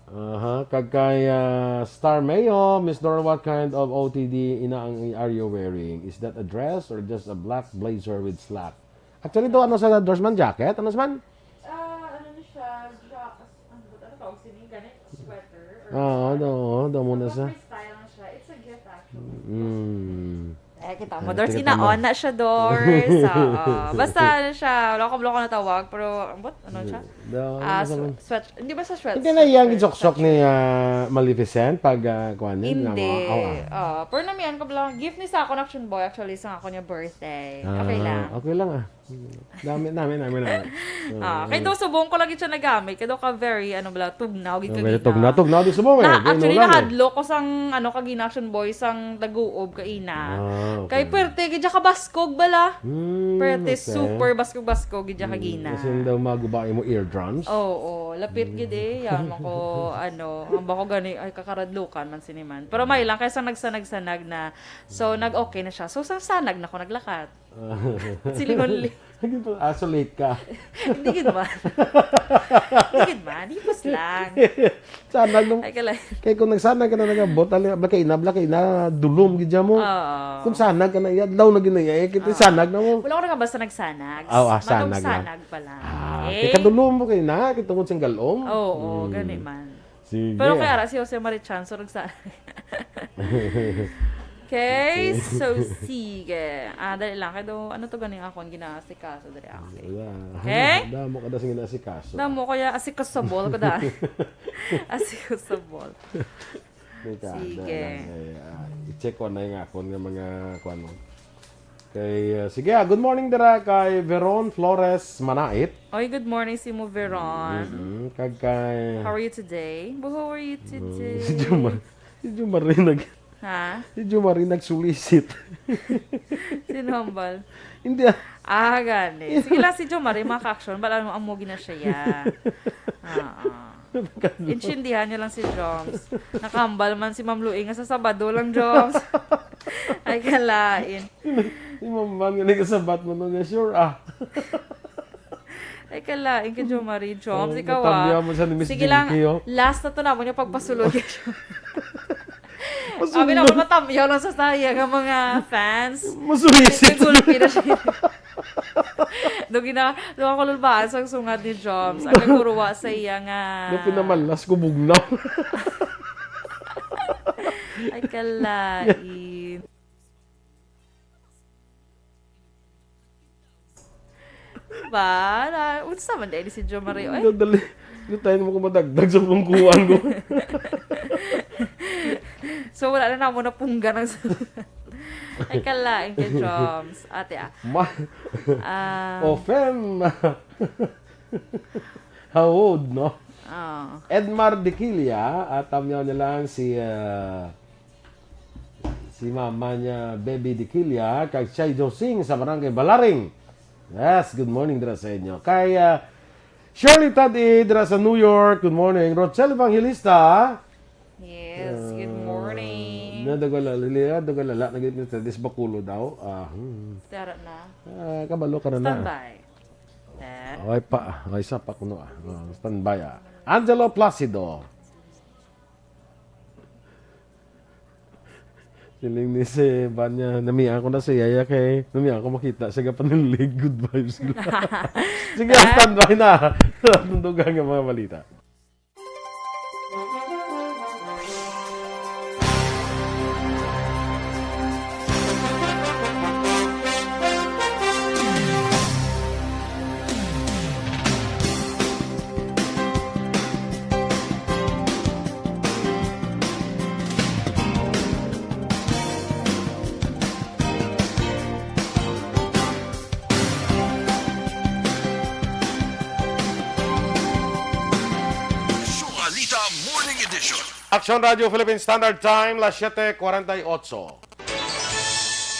Aha, kag kay, ah, Star Mayo, Miss Dora, what kind of O O T D ina ang are you wearing? Is that a dress or just a black blazer with slack? Actually, do, ano sa dress man, jacket? Ano sa man? Ah, ano na siya? Dra-, ano ba, ano tawag sini? Ganit? Sweater? Or Oo, scarf? do, do mo na Naka sa freestyle na siya. It's a gift, actually. Mm. Eh, kita mo, Ay, Dors, kita mo. Inaon na siya, Dors. Oo. Basta, ano siya, loko-loko na tawag, pero, ambot, ano siya? Mm. Ah, swe-, sweat-, hindi ba sa sweatshirt? Hindi na iyang gisoksok ni, ah, Maleficent pag, ah, kuwan yun, nga Hindi. mga, oh, ah. Ah, pero namian ko bala, gift ni sa akon action boy, actually, sa akon niya birthday. Okay Ah, lang. okay lang, ah. Dami, dami, dami, dami. Ah, kay daw subong ko lagi siya nagamit, kay daw ka very, ano bala, tugnaw, gid Oh, ka very gina. tugnaw, tugnaw, di subong, eh. Na, Di actually, nulang, eh. nahadlok ko sang, ano, kagina action boy, sang taguob, kaina. Ah, okay. Kay pwerte, gid siya kabaskog bala. Hmm, Pwerte, okay. super baskog-baskog, gid siya Hmm, kagina. Kasi daw maguba imo eardrums. Oo, lapit gid eh. Yan mo ko, ano, ang bako gani, ay, kakaradlukan man siniman. Pero may lang, kaysa nagsanag-sanag na, so, nag-okay na siya. So, sa sanag na ko naglakat. Ah. Silingon li- Naging pa, ah, so late ka. Hindi gid man. Hindi gid man. Hipos lang. Sanag nung, Ay, kalay. Kay kung nagsanag ka na nagabot, ali, bla kay ina, bla kay ina, dulom gid mo. Oo. Kung sanag ka na iya, adlaw na gid na iya, eh, kiti Oo. sanag na mo. Wala ko na nga basta nagsanag. Ah, ah, Magong sanag lang. sanag pa lang. Ah, Okay? kay kadulom mo kay na, kay tungod sing galom. Oo, Hmm. gani man. Sige. Pero kay ara si Jose Marichan, so nagsa-, Okay, so sige. Ah, dali lang. Kay do, ano to ganing akon ginaasikaso dali ako. Wala. Okay? Damo ka da sa ginaasikaso. Damo kaya asikasabol ko da. Asikasabol. Teka, Sige. dali lang. Eh, ah, i-check ko na yung akon nga mga kuwan mo. Kay, ah, sige, ah, good morning dira kay Veron Flores Manait. Oy, good morning si mo, Veron. Mm-mm. Kag kay How are you today? But how are you Mm, today? si Jumar-, si Jumari nag-, Ha? si Jumari nagsulisit. Sino hambal? Hindi, ah. Ah, gani. Sige lang si Jumari, mga ka-action. Bala mo, amo gina siya. Ah, ah. Intindihan niyo lang si Joms. Nakahambal man si Ma'am Louie nga sa Sabado lang, Joms. Ay, kalain. Si Ma'am Van nga nagkasabat mo nun, eh, sure, ah. Ay, kalain kay Jo Marie, Joms. Oh, ikaw, ah. Matamya mo siya ni Miss Sige lang, Jinky, oh. Last na to naman yung pagpasulod kay Jo. Pasulod. Sabi na ako, matamyaw lang sa saya nga mga fans. Masulisit. May gulpi na siya. Doon gina-, doon ako lulbaan sa sungad ni Joms. Ang nagkuruwa sa iya nga Na pinamalas ko, bugnaw. Ay, kalain. Ba? Na, unsa man dahil si Jo Marie, oy? Dali. Hindi tayo naman kumadagdag sa pungkuan ko. So, wala na namo na pungga ng Ay, kalain ka, Joms. Ate, ah. Ma-, Ah. Ofen. Hawod, no? Ah. Edmar Diquilla, at tamyaw niya lang si, ah, si mama niya, Baby Diquilla, kag Chai Josing sa Barangay Balaring. Yes, good morning dira sa inyo. Kay, ah, Shirley Tad-i dira sa New York, good morning. Rochelle Evangelista. Yes, good Ah, morning. Nadagala, lili-, nadagala, lala, nagit ni Teddy sa Bacolod daw. Ah, hmm. Tara na. Ah, kabalo ka na na. Standby. Eh? Okay pa, ah. Okay, isa pa kuno, ah. Oh, standby, ah. Angelo Placido. Siling ni si Vanya, namiya ko na si Yaya kay namiya ko makita siya kapanilig. Good vibes. Sige, standby na. Tundugan nga mga balita. Aksyon Radyo Philippine Standard Time, las siete cuarenta y ocho.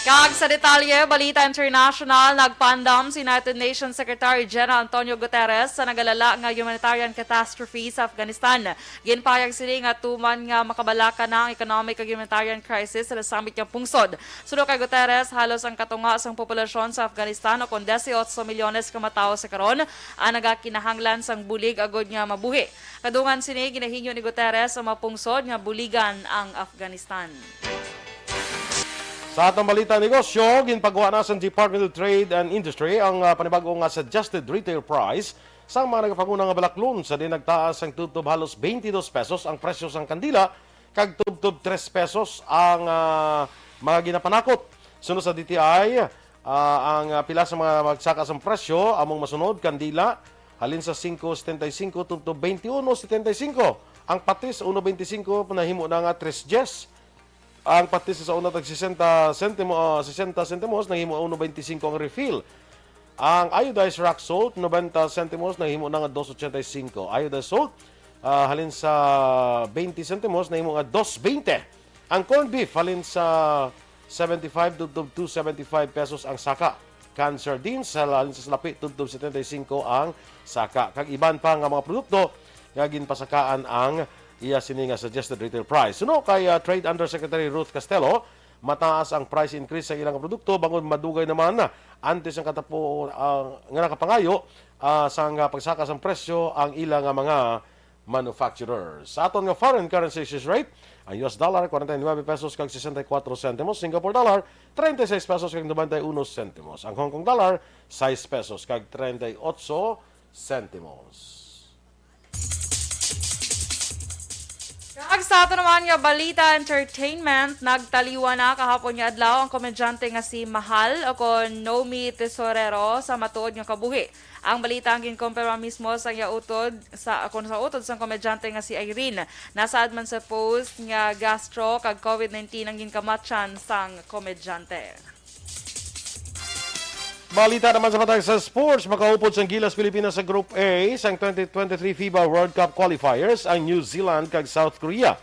Kag sa detalye, balita international, nagpaandam si United Nations Secretary General Antonio Guterres sa nagalala nga humanitarian catastrophe sa Afghanistan. Ginpahayag sini nga tuman nga makabalaka na ang economic kag humanitarian crisis sa nasamit nga pungsod. Suno kay Guterres, halos ang katunga sang populasyon sa Afghanistan, o kon dieciocho milyones ka matawo sa karon, ang nagakinahanglan sang bulig agud nga mabuhi. Kadungan sini, ginahingyo ni Guterres ang mga pungsod nga buligan ang Afghanistan. Sa atong balita negosyo, ginpagwa na sa Department of Trade and Industry ang, ah, panibag-o nga suggested retail price sang mga nagapanguna nga balaklon, sa diin nagtaas ang tubtob halos twenty-two pesos ang presyo sang kandila kag tubtob tres pesos ang, ah, mga ginapanakot. Suno sa D T I, ah, ang, ah, pila sa mga magsaka sang presyo among masunod, kandila, halin sa singko setenta y singko tubtob twenty-one setenta y singko. Ang patis, uno veinticinco, nahimo na nga tres diez. Ang patis sa una tag sesenta sentimo, ah, sesenta sentimos, nahimo uno veinticinco ang refill. Ang iodized rock salt, noventa sentimos, nahimo na nga dos ochenta y cinco. Iodized salt, ah, halin sa twenty sentimos, nahimo nga dos veinte. Ang corned beef, halin sa seventy-five tubtob two seventy-five pesos ang saka. Canned sardines, halin sa salapi tubtob setenta y cinco ang saka. Kag iban pa nga mga produkto nga ginpasakaan ang iya sini nga suggested retail price. Suno kay, ah, Trade Undersecretary Ruth Castelo, mataas ang price increase sa ilang produkto, bangod madugay naman antes ang katapo, ah, nga nakapangayo, ah, sang, ah, pagsaka sang presyo ang ila nga mga manufacturers. Sa aton nga foreign currency exchange rate, ang U S dollar, forty-nine pesos kag sixty-four centimos, Singapore dollar, thirty-six pesos kag ninety-one centimos, ang Hong Kong dollar, six pesos kag thirty-eight centimos. Kag sa ato naman nga balita, entertainment, nagtaliwan na kahapon nga adlaw ang komedyante nga si Mahal o kon Nomi Tesorero sa matuod nga kabuhi. Ang balita ang ginkumpirma mismo sa iya utod sa, kon sa utod sang komedyante nga si Irene. Nasaad man sa post nga gastro kag covid nineteen ang ginkamatyan sang komedyante. Balita naman sa matag sa sports, makaupod sang Gilas Pilipinas sa Group A sang twenty twenty-three fiba World Cup qualifiers ang New Zealand kag South Korea.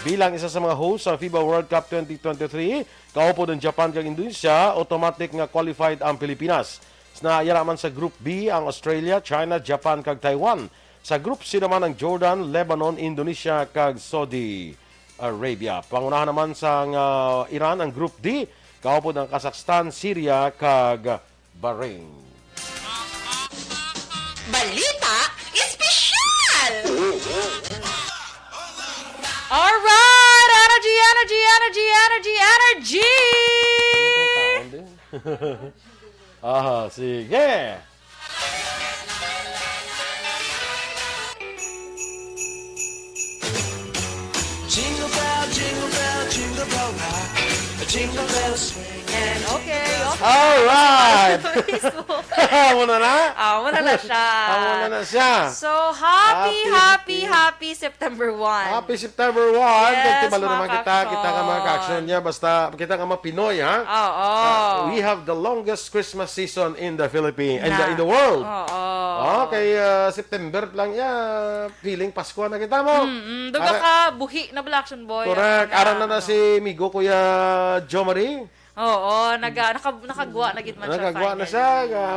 Bilang isa sa mga host sa fiba World Cup twenty twenty-three, kaupod ang Japan kag Indonesia, automatic nga qualified ang Pilipinas. Sa naayara man sa Group B ang Australia, China, Japan kag Taiwan. Sa Group C naman ang Jordan, Lebanon, Indonesia kag Saudi Arabia. Pangunahan naman sang, ah, Iran ang Group D, kaupod ang Kazakhstan, Syria, kag Bahrain. Balita Espesyal! Alright! Energy, energy, energy, energy, energy! Aha, sige. Jingle bell, jingle bell, jingle bell rock. Jingle bells swing and Okay, okay. Alright! Amo na na? Ah, wala na siya. Amo na na siya. So, happy, happy, happy September one. Happy September one. Yes, mga naman kita, kita nga mga ka-action niya. Basta kita nga mga Pinoy, ha? Oo. Uh, we have the longest Christmas season in the Philippines, in the, in the world. Oo. Okay, uh, September lang, yeah, feeling Pasko na kita mo. Mm, duga ka, buhi na bala, Action Boy. Correct. Aram na na si Migo, Kuya Jomari. Oo, naga, naka, nakagwa na gid man siya. Nagagwa na siya.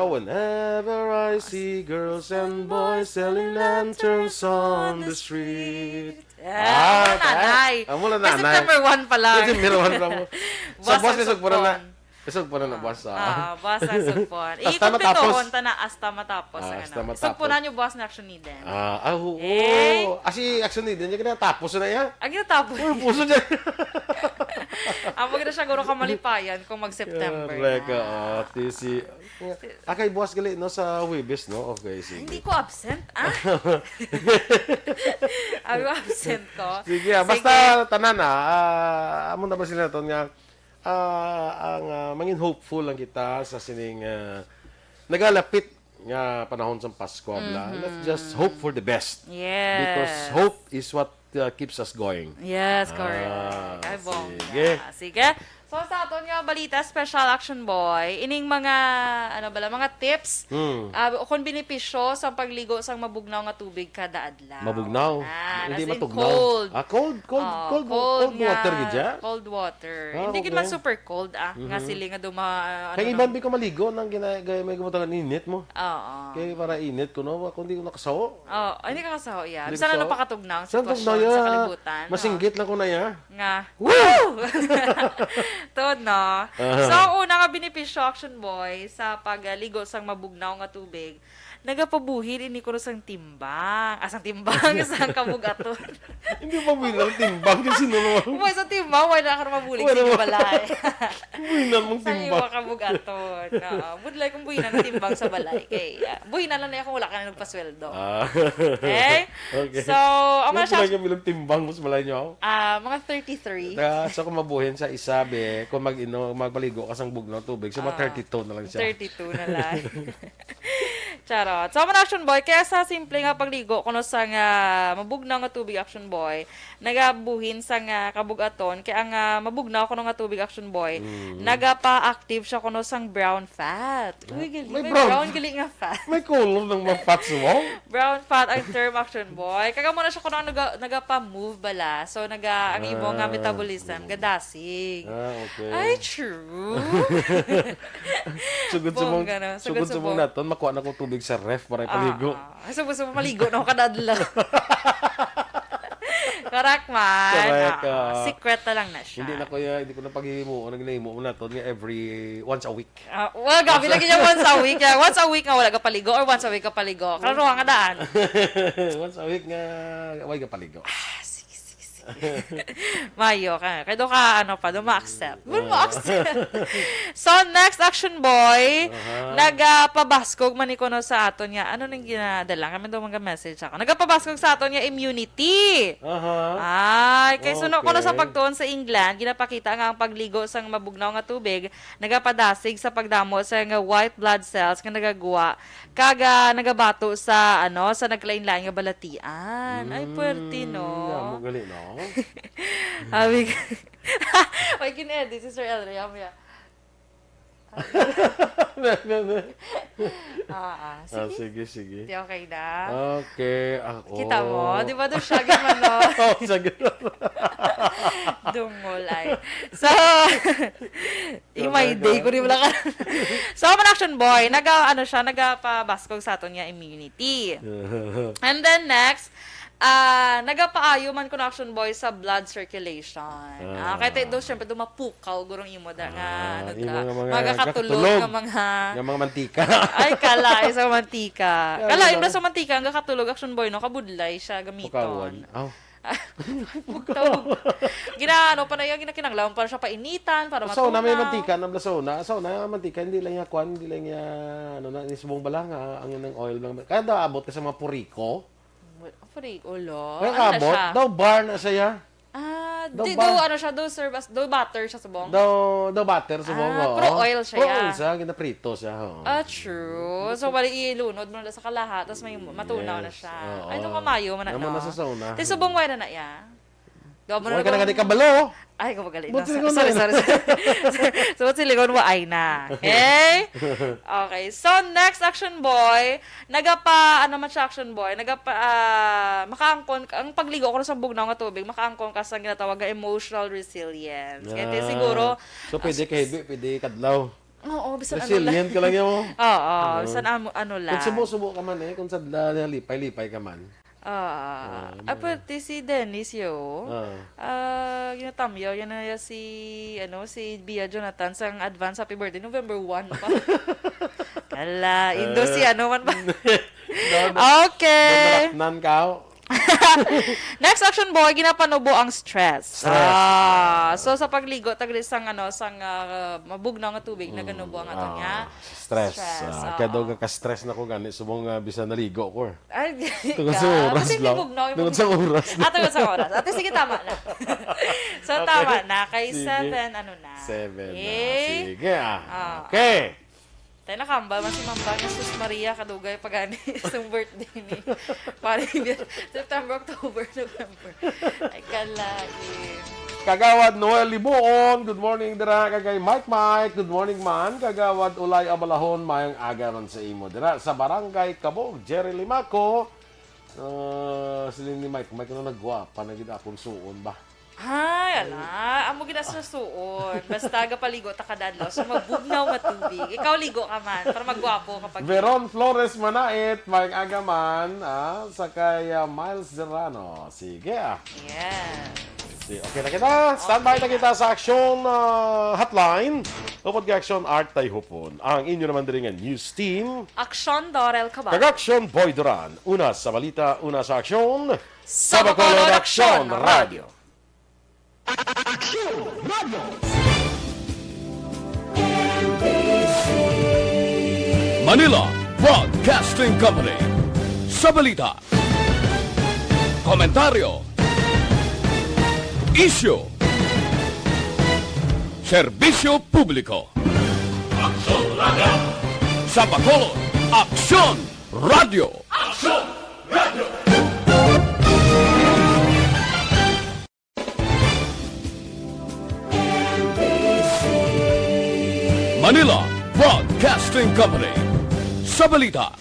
Whenever I see girls and boys selling lanterns on the street. Ah, nanay. Amo lang nanay. September one pa lang. September one pa mo. Sa boss, isog pa na. Isog pa na, boss. Ah, boss, isog pa. Hasta matapos. Hasta matapos. Isog pa na nyo, boss, na action ni Eden. Ah, ah, oo. Eh? Ah, si Action ni Eden, yung kinatapos na yan? Ang kinatapos. Uy, puso niya. Ang maganda siya, guro, kamalipayan kung mag-September na. Correct, ah, T C. Ah, kay buwas gali, no, sa Huwebes, no? Okay, sige. Hindi ko absent, ah. Ako absent ko. Sige, ah, basta tanan, ah, ah, amo na ba sila ton nga, ah, ang, ah, mangin hopeful lang kita sa sining, ah, nagalapit nga panahon sa Pasko, bla. Let's just hope for the best. Yes. Because hope is what uh, keeps us going. Yes, correct. Ah, Ay, bongga. Sige. Sige. So, sa aton nga balita, Special Action Boy, ining mga, ano bala, mga tips, Hmm. ah, o kung benepisyo sa pagligo sa mabugnaw nga tubig kada adlaw. Mabugnaw? Ah, Hindi as in matugnaw? Cold. Ah, cold, cold, Oh, cold, cold cold water nga, gid siya? Cold water. Ah, Hindi gid okay. Man super cold, ah, nga Mhm. sili nga duma, ano Kay lang. Iban bi ko maligo nang gina-, gay-, may gumutang init mo. Oo. Kay para init ko, no? Ako hindi ko nakasaho. Oh, ay, hindi ka kasaho, yeah. Hindi Bisan ano kasaho. Pakatugnaw ang Sa sitwasyon tugnaw, sa yeah. Kalibutan. Masinggit lang ko na, yeah. Nga. Woo! Tuod, no? Aha. So, ang una nga benepisyo, Action Boy, sa pagligo sang mabugnaw nga tubig, nagapabuhid ini kuno sang timbang. Ah, sang timbang, sang kabugaton. Hindi pa buhid ang timbang kasi naman. Uy, sa timbang, wala ka mabulig sa inyong balay. Buhinan mong Sa timbang. Iyo ka bugaton. Oo. Budlay kung buhinan ang timbang sa balay. Kay, ah, buhinan lang niya kung wala ka na nagpasweldo. Ah. Okay? Okay. So, ang Ano mga pala shout- yung bilog timbang mo sa balay nyo? Ah, mga thirty-three. Na, so, kung mabuhin sa isa, be, kung mag-inom, magbaligo ka sa bugnaw tubig, so, mga Ah, thirty-two na lang siya. Thirty-two na lang. Charot. So, man, Action Boy, kaya sa simple nga pagligo kuno sa nga mabugnaw nga tubig, Action Boy, nagabuhin sa nga kabug-aton, kaya ang, ah, mabugnaw kuno nga tubig, Action Boy, Mm. nagapa-active siya kuno sang brown fat. Uy, gali, May may brown brown gali nga fat. May color ng mga fats mo? Brown fat ang term, Action Boy. Kaya mo na siya kuno ang naga-, nagapa-move bala. So, naga-, ang imo nga Ah, metabolism, mm. gadasig. Ah, okay. Ay, true. Sugod sa mong, Bongga, no? Sugod sugod sa sa mong mong naton, makuha na kong tubig sa ref para ipaligo. Ah, ah. Ay, sugod sa mong maligo na ako kada adlaw. Correct man. Correct, Ah, ah. secret na lang na siya. Hindi na ko ya-, hindi ko na paghihimo, ang ginahimo mo naton nga every, once a week. Ah, well, gabi Once a lagi niya once a week. Yeah, once a week nga wala ka paligo or once a week ka paligo. Klaro nga daan. Once a week nga, wala ka paligo. Ah, sige, sige, sige. Mayo ka. Kaya doon ka, ano pa, doon ma-accept. Doon Ah. ma-accept. So, next, Action Boy, Aha. nagapabaskog man ni kuno sa aton nga, ano nang ginadala? Kami daw mga message ako. Nagapabaskog sa aton nga immunity. Aha. Ay, kay suno kuno sa Okay. pagtuon sa England, ginapakita nga ang pagligo sang mabugnaw nga tubig nagapadasig sa pagdamo sa nga white blood cells nga nagagwa kag, ah, nagabato sa, ano, sa nagkalain-lain nga balatian. Ay, puwerte, no? Mm, amo gali, no? Abi ka, may gin-edit si Sir Elry, amo ya. Ne, ne, ne. Ah, ah. Ah, Sige. sige, sige. Di okay na? Okay, ah, Kita mo? oh. Di ba doon siya gumano? Oh, sa gano'n. Dungol ay. So, Imay Talaga? day ko rin wala ka. So, man, Action Boy, naga, ano siya, nagapabaskog sa aton nga immunity. And then next, ah, nagapaayo man kuno, Action Boy, sa blood circulation. Ah, Ah. kaya tayo doon, syempre, doon mapukaw, gurong imo da, nga, Ah, ano yung dira, mga, mga mga kakatulog kakatulog nga mga nga mga mantika. Ay, kala, ay, sa mantika. Kaya Kala, wala. yung sa mantika, ang kakatulog, Action Boy, no, kabudlay siya gamiton. Pukawan. Aw. Bugtaw, bugtaw. Gina-, ano pa na yan, ginakinanglawan pa siya painitan para Sa una, may matunaw. mantika na, sa una. Sa una, ang mantika, hindi lang niya kwan, hindi lang niya, ano na, nisbong bala nga, ang, ang oil lang. Kaya daw abot ka sa mga puriko. Puriko, lo. Kaya Ano na abot, siya? daw bar na siya. Ah, Daw di, bar. daw ano siya, daw serve as, daw butter siya subong? Daw, daw butter subong, Ah, oo. pro oil siya, Pro ya. oil siya, ginaprito siya, oo. Ah, true. So, wali ilunod mo na sa kalaha, tas may matunaw na Yes, siya. oo. Ay, nung kamayo man na, Naman na no? sa sauna. Te, subong wala na, ya? Daw mo Wala na ka na daw gani kabalo. Ay, kapagali. Ba't No, sige sa-, ko sorry, na? sorry, sorry. So, ba't silingon mo? Ay na. Okay? Okay. So, next, Action Boy. Nagapa, ano man siya, Action Boy? Nagapa, ah, makaangkon, ang pagligo ko sa bugnaw nga tubig, makaangkon ka sa ginatawag nga emotional resilience. Kaya te, Ah. siguro, So, pwede ah, kahidbi, pwede kadlaw. Oo, bisan ano lang. Resilient ka lang yan, oh. Oo, Oo. bisan amo-, ano lang. Kung subo-subo ka man eh, kung sadla, lipay-lipay ka man. Ah, Oo, ah, ano pati si Dennis, yo. Ah. Ah, ginatamyaw, yan na si, ano, si Bia Jonathan sang advance happy birthday, November one pa. Kala, indo si Eh. ano man pa. No, no. Okay. No, nalaknan ka. Next, Action Boy, ginapanubo ang stress. Stress. Ah, so sa pagligo, tagli sang, ano, sang, ah, mabugnaw nga tubig, Mm, naganubo ang ato ah, niya. stress. Stress, Ah, oo. kaya daw ka-stress na ko gani, subong nga bisan naligo ko eh. Ay, di Tungod ka. sa oras Kasi lang. libog na, Tungod libog sa na. oras lang. Ah, tungod sa oras. Ate, sige, tama na. So, Okay. tama na. Kay Sige. seven, ano na. Seven na. Okay. Sige, ah. Ah. Okay. Tayo nakambal man si Mamba nga, "Sus Maria, kadugay pa gani sa birthday ni Pare Bian." September, October, November. Ay, kalain. Kagawad Noel Libuon, good morning dira. Kagay Mike Mike, good morning man. Kagawad Ulay Abalahon, mayong aga man sa imo dira sa Barangay Kabog. Jerry Limaco, ah, siling ni Mike Mike, "Ano, nagwapa na gid akong suon ba?" Ay, ala. Amo gid sa suon. Basta gapaligo ta kada adlaw. So, mabugnaw nga tubig. Ikaw, ligo ka man para magwapo ka pag Veron Flores Manait, mayong aga man, ah, sa kay, ah, Miles Serrano. Sige, ah. Yes. Si-, okay na kita. Standby na Okay. kita sa Action, ah, Hotline. Upod kay Action Art Tayhupon. Ang inyo naman diri nga news team. Action Dorel Cabal. Kag Action Boy Duran. Una sa balita, una sa aksyon. Sa Bacolod, Bacolod, Action Action Radio. Action Radio. Manila Broadcasting Company. Sa balita, komentaryo, isyu, serbisyo publiko. Aksyon Radio. Sa Bacolod, Aksyon Radyo. Manila Broadcasting Company. Sa balita,